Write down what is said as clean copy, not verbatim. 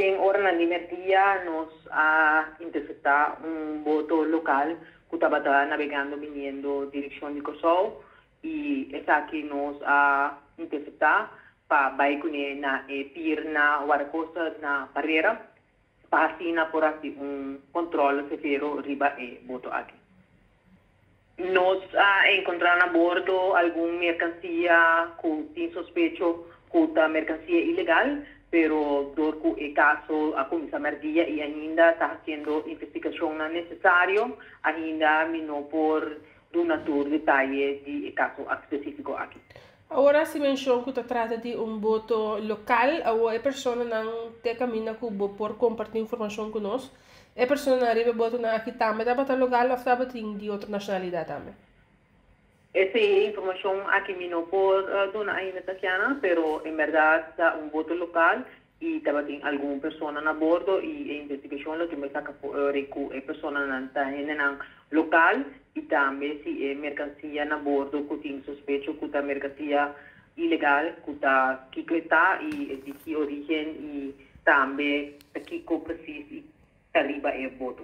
Den oranan di merdia nos a interseptá un boto lokal ku tabata nabegando biniendo direkshon di Kòrsou i esaki nos a interseptá pa bai kuné na e pir na Wardakosta na Parera pa asina por hasi un kòntròl severo riba e boto aki. Nos a enkontrá na bordo algun merkansia ku tin sospecho ku ta merkansia ilegal, pero dor ku e kaso a kuminsá mèrdia i ainda ta hasiendo investigashonnan nesesario, ainda mi no por duna tur detaye di e kaso spesífiko aki. Awor hasi menshon ku ta trata di un boto lokal, awor e personanan te kaminda ku bo por kompartí informashon ku nos. E personanan riba e botonan aki tambe tabata lokal òf tabatin di otro nashonalidat tambe? Esei informashon aki mi no por duna ainda, Tatiana, pero en bèrdat ta un boto lokal i tabatin algun persona na bordo i e investigashon lo tin saka ku e personanan ta hendenan lokal i tambe si e merkansia na bordo ku tin sospecho ku ta merkansia ilegal, ku ta kiko e ta i di ki orígen i tambe ta kiko presis i ta riba e boto.